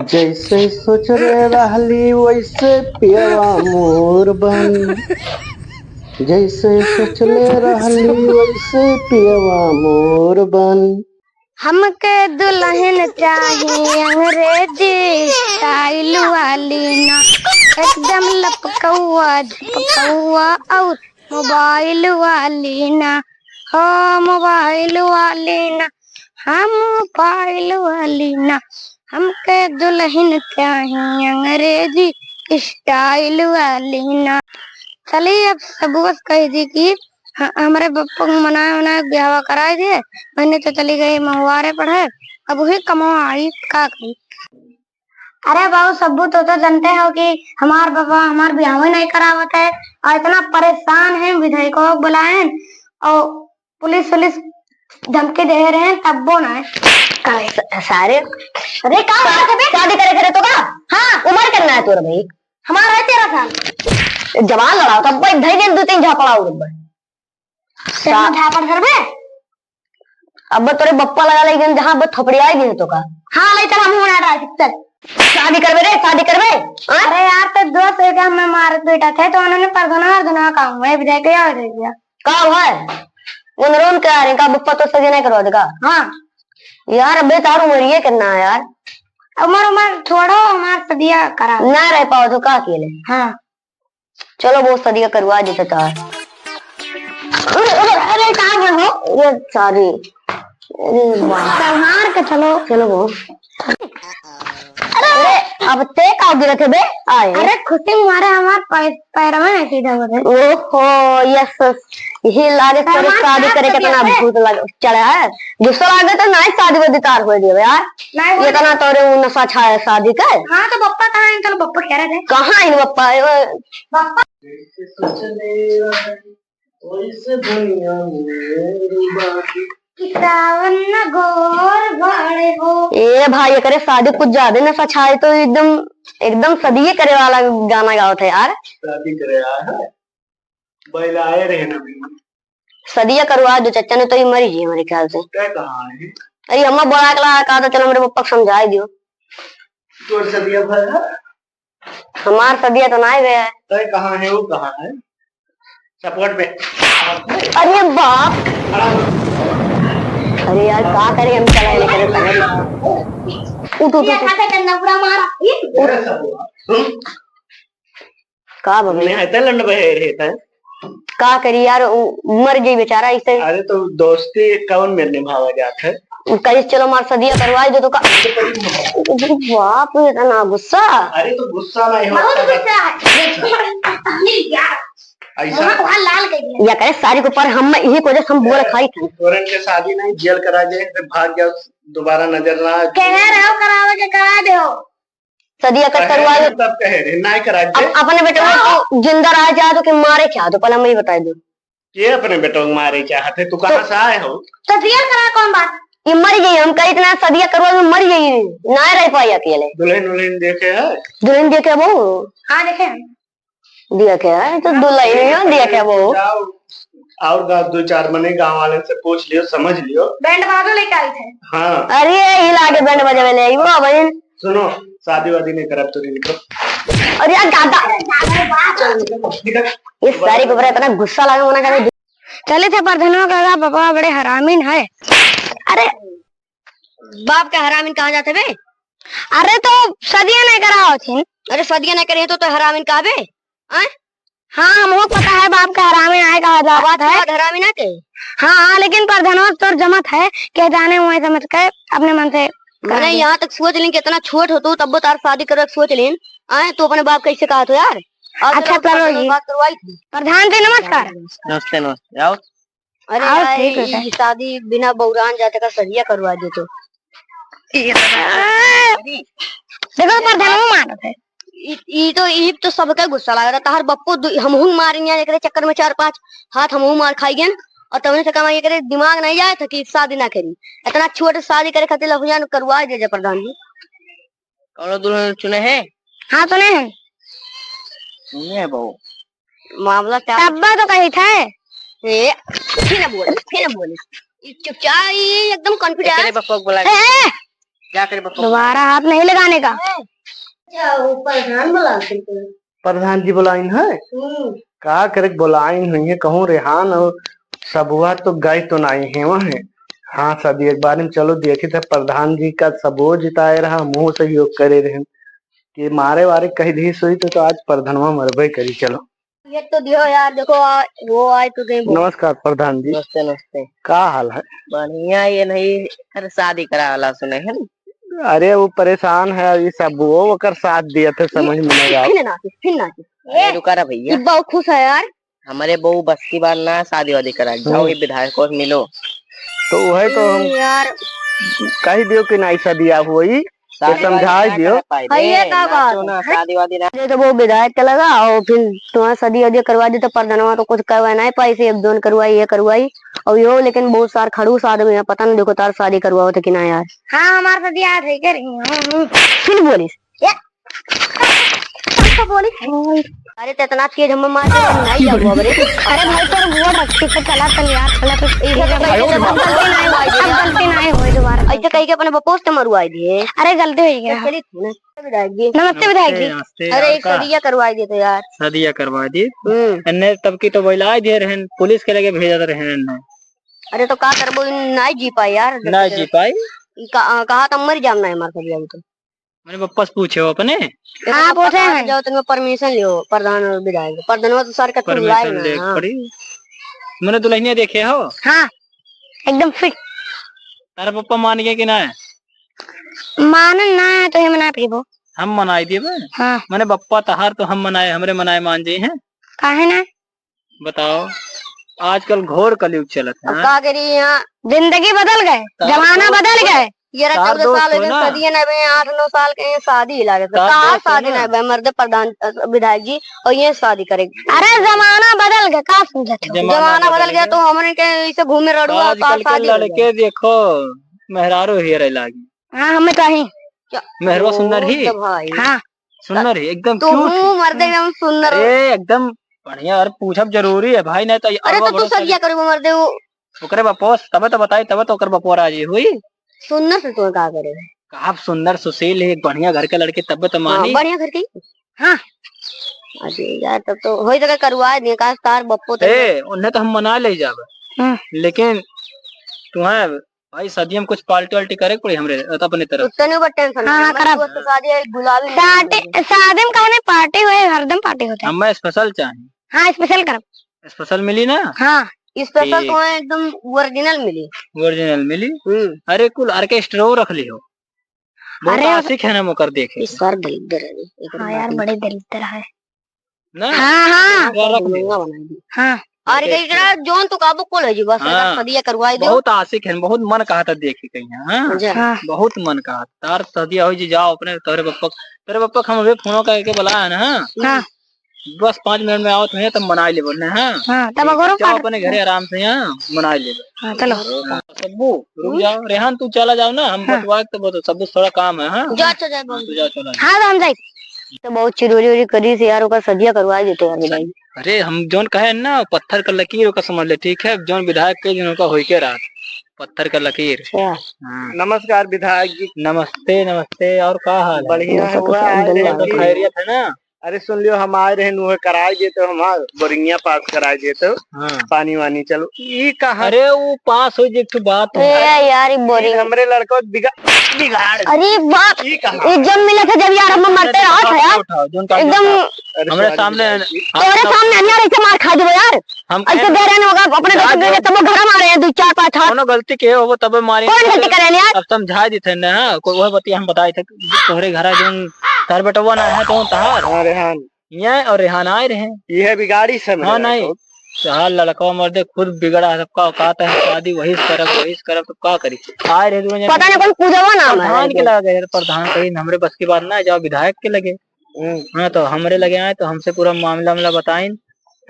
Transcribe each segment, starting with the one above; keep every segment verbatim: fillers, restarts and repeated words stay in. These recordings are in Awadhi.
जैसे सोचले रहली वैसे पियवा मोर बन, जैसे सोचले रहली वैसे पियवा मोर बन। हमके दुल्हन चाही अंग्रेजी style वाली ना, एकदम लपकौआ झपकौआ और mobile वाली ना, हो mobile वाली ना, हम mobile वाली ना, हमके दुल्हन चाही अंग्रेजी style वाली ना। चली अब सबुआ से कहि दी कि ह-, हमरे बप्पा के मनाए उनाए बियाहवा कराए दिए, मने तो चली गई महुआरे पढ़े, अब वही कमवा आई, का करी। अरे बाबू सब्बू, तो, तो जानते हो कि हमार बाबा हमार बियाह ही नहीं करावत है और इतना परेशान है, विधायको को बुलाएन और पुलिस वुलिस धमकी दे रहे हैं, तब्बो ना है। का स-, सारे अरे का शा-, बात है बे? शादी करे करे तो का? हाँ। उम्र कितना है तोर भाई? हमारा है तेरह साल। जवान लड़ाओ, तब भाई धई दे दो तीन झापड़ा और ऊपर। तेरा सा- झापड़ करबे? अब तोरे बप्पा लगा ले गन जहाँ अब थपड़ियाई भी है तो का? हाँ, ले चल, हम होना डाल, चल। शादी करबे रे, शादी करबे? हाँ? अरे यार, तो दोस्त एक हम मारत बैठा थे, तो उन्होंने परधना और धना का हुआ, विधायक गया, विधायक गया। का हुआ है? उन रोन के आ रहे, का बप्पा तो सगे नहीं करवा देगा? हाँ। यार, अबे तार उम्र ये कितना है यार? उम्र, उम्र छोड़ो, हमार सदिया करा। ना रह पाओ तो का अकेले? हाँ। चलो, बहुत सदिया करवा देते तार। अरे, अरे, अरे, कहाँ गए हो? ये सारी। अरे, वाह। संभाल के चलो। चलो, वो। अरे, अब ते का गिरत है बे? आए। अरे, खुशी मारे हमार पै-, पैर में सीधा हो गए। ओहो, यस, यही लागे तोरे सामान शादी साफ करे कर कितना दिया। भूत लग, चढ़ा है। गुस्सा लागे तो नहीं शादी वादी तार हो दिया यार। नहीं, वो इतना तोरे उ नशा छाया शादी का। हाँ, तो बप्पा कहाँ है? चलो, बप्पा कह रहे थे। कहाँ है बप्पा? ए, बप्पा। जैसे सोचले रहे, वैसे दुनिया में बाकी। कि सावन न गोर बाड़े हो। ए भाई, एकरे शादी कुछ ज्यादा नशा छाए तो एकदम, एकदम सदिये करे वाला गाना गावत है यार। शादी करे आया है, बैलाए रहे ना भी। सदिया करवा दो चच्चा, नहीं तो ये मरी जी हमारे ख्याल से। क्या कहा है? अरे अम्मा बड़ा अगला कहा था, चलो मेरे पप्पा को समझा दियो। तोर सदिया भर है? हमार सदिया तो ना गया है। तय कहाँ है, वो कहाँ है? सपोर्ट में। अरे बाप। खड़ा हो। अरे यार, का करे हम, चला नहीं करे। उठ, उठ, उठ। ये खाता करना पूरा मारा। ये मेरा सपोर्ट। हम्म? का बबे? नहीं, है तो लंड बहे रहता है। का करी यार, उ मर गई बेचारा ऐसे। अरे तो दोस्ती कौन मेरे निभावा जात है? कहीं चलो मार सदिया करवाई दो तो का। बाप रे, इतना गुस्सा। अरे तो गुस्सा नहीं होता बहुत है। गुस्सा है। ऐसा। वहाँ, वहाँ लाल कर दिया। या करे सारी को पर हम यही को जब हम बोल खाई थे। तोरन के शादी नहीं, जेल करा दे, फिर भाग जाओ, दोबारा नजर ना आए। कह रहे हो करावे के करा दे हो। सदिया कट करवा दो। तब कहे रे, नाय करा दे। अप-, अपने बेटवा को जिंदा रह जा तो कि मारे चाह दो, पहले हम ये बता दो। ये अपने बेटवा को मारे चाहते, तू कहाँ से आए हो? तो सदिया करा कौन बात? ये मर गई, हम कही इतना सदिया करवा में मर गई, ना रह पाई अकेले। दुल्हन उल्हन देखे है? दुल्हन देखे वो? हाँ, देखे हैं। दिया क्या है? तो दुल्हन ही दिया क्या वो? जाओ, और गाँव दो चार मने गाँव वाले से पूछ लियो, समझ लियो। बैंड बाजो लेके आई थे। हाँ। अरे, हिला के बैंड बजावे ले आई वो बहन। सुनो, शादी वादी नहीं करब तो इनको। अरे यार, गादा। निकल। ये सारी को बड़ा इतना गुस्सा लगा, मना करे। चले थे परधनवा का, बाबा बड़े हरामीन है। अरे, बाप का हरामीन कहाँ जाते बे? अरे तो सदिया नहीं करावत ही। अरे सदिया नहीं करे तो, तो हरामीन कहबे? आय? हाँ, हमहू पता है बाप का हरामीन आए का बात है। बात हरामीन आए के? हाँ, हाँ, लेकिन परधनवा तोर जमत है, के जाने हुए समझ के अपने मन से करा मने दे। यहाँ तक सोच लेन कि इतना छोट हो तू, तब तार शादी करे के सोच लेन। आए, तू अपने बाप कैसे कहा तो यार? आज अच्छा, चलो, चलो जी। बात करवाई थी। प्रधान जी, नमस्कार। नमस्ते, नमस्ते। आओ। अरे आओ, यार, ठीक है, ई शादी बिना बौरान जाते का सदिया करवा दे तो। देखो, प्रधानो मानत है। ई, ई तो, ई तो सबके गुस्सा लग रहा। तहार बप्पो दु-, हमहू मारिन यार, एकरे चक्कर में चार पांच हाथ हमहू मार खाई गन। और तवने से कमाई एकरे दिमाग नहीं जाए था कि शादी ना करी। इतना छोट शादी करे खातिर लहुजान करवा दे जा प्रधान जी। कौनो दुल्हन चुने हैं? हाँ, चुने हैं। चुने हैं बहू। मामला क्या? तब्बा तो कही थे। ए, फिर ना बोले, फिर ना बोले। ई चुपचाप, ई एकदम confidence। एकरे बप्पा को बुला के। ए, ए, क्या करे बप्पा? दोबारा हाथ नहीं लगाने का। अच्छा, वो प्रधान बुलाते हैं। प्रधान जी बुलाइन है? हम्म। का करे के बुलाइन हुई है, कहूँ रेहान और सबुआ तो गए तो नहीं है वहाँ। हाँ सदी, एक बार में चलो देखी थे, प्रधान जी का सबुओ जिताए रहा, मुँह सहयोग करे रहे। कि मारे वारे कही दी सोई तो, तो आज प्रधानवा मरबे करी। चलो। ये तो दियो यार, देखो, आ, वो आए तो गए वो। नमस्कार प्रधान जी। नमस्ते, नमस्ते। का हाल है? बढ़िया, ये नहीं, अरे शादी करा वाला सुने है ना? अरे वो परेशान है, ये सब वो ओकर साथ दिया थे, समझ में नहीं आया। फिर ना, फिर ना। अरे ए, रुका रहा भैया। ये बहुत खुश है यार। हमारे बहू बस की बात ना, शादी वादी करा, जाओ हम्म। ये विधायक को मिलो। तो वही तो हम ए यार। कही दियो कि नहीं शादी आप हुई, ये शादी वादी समझाई ना दियो। करा पाए। हाँ, ये ए, का बात नाचो ना, है? शादी वादी ना। ये तो वो विधायक के लगा और फिर तुम्हारा शादी वादी करवा दी तो प्रधानवा तो कुछ करवा नहीं पाई, से एक दोन करवाई, ये करवाई और यो, लेकिन बहुत सार खड़ूस आदमी है, पता नहीं देखो तार शादी करवाओ थे कि ना यार। हाँ, हमारे साथ यार है, कह रही हूँ। फिर बोलिस। ए, सबको बोली। अरे, ते इतना तेज हमें मार के नहीं जाऊंगा, अरे। अरे भाई, तोर गोड़ रखती तो चला, चल यार, चला तो। ए, अरे, भाई, अब गलती नहीं होई, अब गलती नहीं होई दोबारा। ऐसे कह के अपने बपोस से मरवाई दिए। अरे, गलती हो गया। चलिए, नमस्ते विधायक जी। नमस्ते विधायक जी। नमस्ते, अरे, और एक का? सदिया करवाई देते यार। सदिया करवा दी। हम्म। एन्ने तब की तो बोला दिए रहन, पुलिस के लगे भेजत रहन एन्ने। अरे, तो का करबो, इन नहीं जी पाई यार। नहीं जी पाई? ई का-, कहा तो मर जाम ना हमार सदिया में तो। मैंने बप्पा से पूछे हो अपने? हाँ, पूछे हैं। जाओ, तुम्हें permission लियो, प्रधान और विधायक। प्रधानवा तो सर का तुम लाए ना, ले हाँ। पड़ी। मैंने दुल्हनिया देखे हो? हाँ, एकदम fit। तारा पप्पा मान गए कि ना? मानन ना है तो हम ना पीबो। हम मनाई देबे। हाँ। मैंने बप्पा तहार तो हम मनाए, हमरे मनाए मान जाई हैं। काहे ना? बताओ, आजकल घोर कलयुग चलत है, अब हाँ? का करी यहाँ? जिंदगी बदल गए, तार जमाना दोस्त बदल थोड़े, गए। ये रहा तार चौदह दोस्त साल हो थोड़े गए, ना। शादी ना भई, आठ नौ साल के ये शादी ही लागे। तार कहाँ दोस्त शादी ना। ना भई, मर्द प्रधान, अ, विधायक जी, और ये शादी करेगी। अरे जमाना बदल गया, का समझत हो? जमाना जमाना बदल बदल गया गया। तो हमने के इसे घूमे रड़ुआ का आजकल के शादी हो गया। लड़के देखो, मेहरारू हेरे लागी। हाँ, हमें तो ही। क्या? मेहरवा सुंदर ही। ओ, तो भाई। हाँ। सुंदर ही, एकदम तो cute हूँ, ही। मर्दे एकदम सुंदर हो। अरे, एकदम बढ़िया, अरे, पूछब जरूरी है भाई, नहीं तो अरे, अरवा तो तू बड़ो सदिया करी। करी वो मर्दे वो। ओकरे बपोस, तबे तो बताई, तबे तो ओकर बपोर राजी हुई। सुंदर से तू का करे? कहा सुंदर, सुशील है, एक बढ़िया घर के लड़के, तबे तो हाँ, मानी। बढ़िया घर के। हाँ। अरे यार, तब तो होई तो का करवा दिए, का तार बप्पो तो ए, उन्हें तो हम मना ले जावे। हाँ। लेकिन तुम्हें भाई, शादी में कुछ party वार्टी करे के पड़ी हमरे, अपने तरफ। तनी ऊपर tension हाँ, हाँ, मत करब। वो तो शादी है, गुलाबी शादी, शादी में काहे नहीं party होए, हरदम party होता है। हमें special चाही। हाँ, special करब। Special मिली ना? हाँ। Special ठीक। तो है, एकदम original मिली। Original मिली? हम्म। अरे, कुल orchestra रख ली हो। बहुत अरे, आशिक है ना, मकर देखे। इस बार दलिद्र है, एक हाँ बात यार, नहीं। बड़े दलिद्र है। ना? हाँ, हाँ। पूरा रख दे। महंगा बना दी। हाँ। और ओके, एकरा अच्छा। जौन तू काबू कुल है जी, बस हाँ। एकरा सदिया करवाई दो। बहुत आशिक है, बहुत मन कहा था देखे कहीं, हाँ? अच्छा। हाँ। बहुत मन कहा था। तार सदिया हो जी, जाओ अपने, तोरे बप्पा, तोरे बप्पा के हम अभी फोनो करके बुलाया है ना, हाँ? हाँ। बस पाँच मिनट में आओ तो है, तब मनाई लेबो ना, हाँ? हाँ, तब ठीक है, अगोरो जाओ काट अपने घरे आराम से, हाँ, मनाई लेबो। हाँ, चलो। हाँ, सब्बू, रुक हम्म? जाओ। रेहान, तू चला जाओ ना, हम हाँ। बतवा के तो बता, सब्बू थोड़ा काम है, हाँ? जा, अच्छा, जा, हाँ, तू जा, चला जा। हाँ, तो हम जाई। तो बहुत चिरौरी उरी करी से यार, ओकर सदिया करवा देते यार, विधायक। अरे, हम जौन कहे ना, पत्थर का लकीर ओकर समझ ले, ठीक है? जौन विधायक के, जौन ओकर होई के रात, पत्थर का लकीर। अच्छा। हाँ। नमस्कार विधायक जी। नमस्ते, नमस्ते, और का हाल है? बढ़िया है, नमस्कार, हुआ है, धन्यवाद। तो खैरियत है ना? अरे सुन लियो, हम आए रहे, नुहे कराए देते हो, हमार बोरिंगिया पास कराए देते हो। हाँ। पानी वानी चलो, ई कहाँ? अरे वो पास हो जे, एक ठो बात हो। ए यार, ई बोरिंग। हमरे लड़का बिगा-, बिगाड़। अरे बाप, ई कहाँ? ई जब मिले थे जब यार हम मरते रहा था यार। उठाओ, जोन काम एकदम। अरे हमरे सामने, तोरे सामने अनिया रहे थे, मार खा देबो यार। हम ऐसे कहे दे रहे हैं, होगा अपने दोस्त के तब घर मारे हैं, दो चार पाँच हाथ। कोनो गलती के होबो तब मारे। कौन गलती करे यार? अब समझा देते हैं ना, हाँ, कोई वह बतिया हम बताए थे, तोहरे घरा जोन तार बेटवा ना है तो तहार। हाँ रे, हाँ। ये और रेहान आए रहे। ये बिगाड़ी सब हाँ, रहे नहीं। तो। चार लड़का मर्दे खुद बिगड़ा है, सबका औकात है, शादी वही से करब, वही से करब, तो का करी? आए रहे दोनों जने। पता नहीं कौन पूजवा नाम है प्रधान के लगे, प्रधान कहीं हमरे बस की बात ना है, जाओ विधायक के लगे। हम्म। हाँ, तो हमरे लगे आए तो हमसे पूरा मामला, मामला बताइन।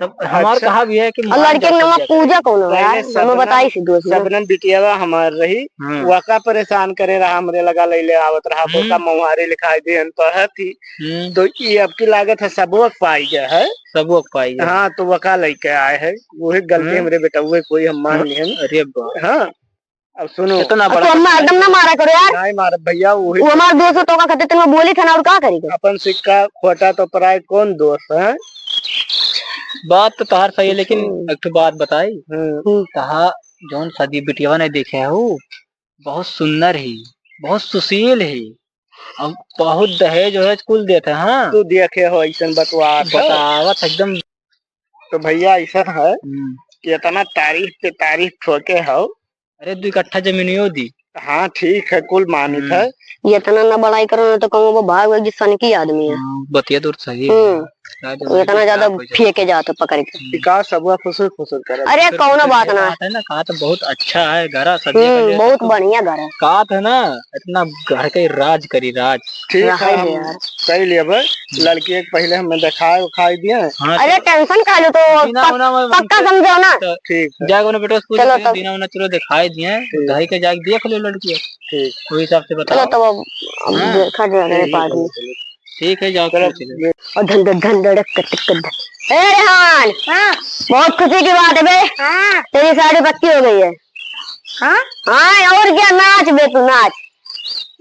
तब हमार अच्छा। कहा भी है कि और मान लड़के के जाओ नाम सदिया पूजा कौन है पहले यार? हमें सबनम, बताई सी दोस्त ने। सबनम बिटियावा हमार रही, हाँ। वका परेशान करे रहा, हमरे लगा ले ले आवत रहा, हम्म। बोका महुआरी लिखाई दे, हम तो है थी। हम्म। तो ये अब की लागत है सबोक पाई गया है। सबोक पाई गया। हाँ, तो वका लेके आए है, वही गलती हम्म। हमरे बेटा हुए, कोई हम मान हम्म। लिहन। अरे बा। हाँ। अब सुनो। कितना अब बड़ा तो अम्मा बात है। एकदम ना मारा करो यार। नहीं मारब भैया, वही वो हमार दोस्त हो तो का खातिर तनिक बोली था ना, और का करी? अपन सिक्का खोटा तो पराए कौन दोस्त है? बात तो तोहार सही है, लेकिन हम्म। एक ठो बात बताई। हम्म। तहा जौन सदी बिटिया ने देखे हो, बहुत सुंदर ही, बहुत सुशील ही, अब बहुत दहेज वहेज कुल देते हैं। तू देखे हो ऐसन बतवा तो। बतावत एकदम। तो भैया ऐसा है हम्म। कि इतना तारीफ पे तारीफ ठोके हो। अरे, दो कट्ठा जमीनियो दी। हाँ, ठीक है, कुल मानित हम्म। है। ये इतना ना बड़ाई करो, ना तो कहूँ वो भाग होगी, सनकी आदमी है। हाँ, बतिया तो सही है। हम्म। क्या जल्दी इतना ज्यादा फेंके जात हो पकड़ के। हम्म। का सबवा फुसुर फुसुर करे। अरे, फुसुर कौनो फुसुर बात ये ना। बात है ना, कहा तो बहुत अच्छा है, घरा सदिया का हम्म, लिए बहुत तो बढ़िया घर है। कहा था ना, इतना घर के राज करी, राज। ठीक है, रहे हम दे यार। कई लेबे। हम्म। लड़की एक पहिले हमें देखाए उखाए दिए। हाँ, अरे, चलो। टेंशन का लो तो दीना पक-, उना में पक्का उनके समझो ना। तो ठीक है। जाके उन्हें बेटा से पूछ चलो के तब। दीना उना चलो दिखाए दिए। ठीक। उधाई के जाके देख लो लड़की। ठीक। वही हिसाब से चलो बताओ। तब अब, अब हाँ। देखा जाएगा ठीक है, बाद में। चलो, चलो। ठीक है, जाओ, चलो, चलो, चलो। और धन, धन, धन, धड़क, कट, कट, धन। ए रेहान! हाँ। बहुत खुशी की बात है बे। हाँ। तेरी शादी पक्की हो गई है। हाँ? हाँ, और क्या, नाच बे तू, नाच।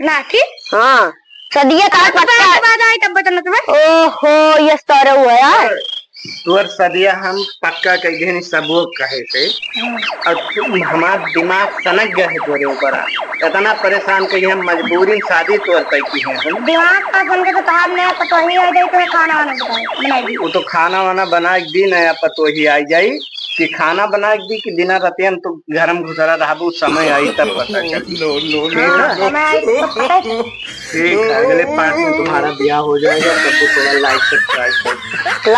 नाची? हाँ। सदिया का अरे, तो पक्का। बाद, बाद आई तब बचन तुम्हें। ओहो, ये सारा हुआ यार। तोर सदिया हम पक्का कह देनी सबो कहे से। हम्म। और तू हमार दिमाग सनक गए है तोरे ऊपर। इतना परेशान कही हम मजबूरी शादी तोर तय की है हम। दिमाग का बन के तो तार नया पतोही आ जाए तो खाना वाना बनाए, बनाई दी। वो तो खाना वाना बना के दी, नया पतोही आ जाई कि खाना बना के दी कि दिना रात हम तो घर में घुसरा रहबू, समय आई तब पता चली। No, no, no, ठीक है? No। समय आई तब पता चली। ठीक है, अगले पार्ट में तुम्हारा ब्याह हो जाएगा, तब तो थोड़ा लाइक सब्सक्राइब कर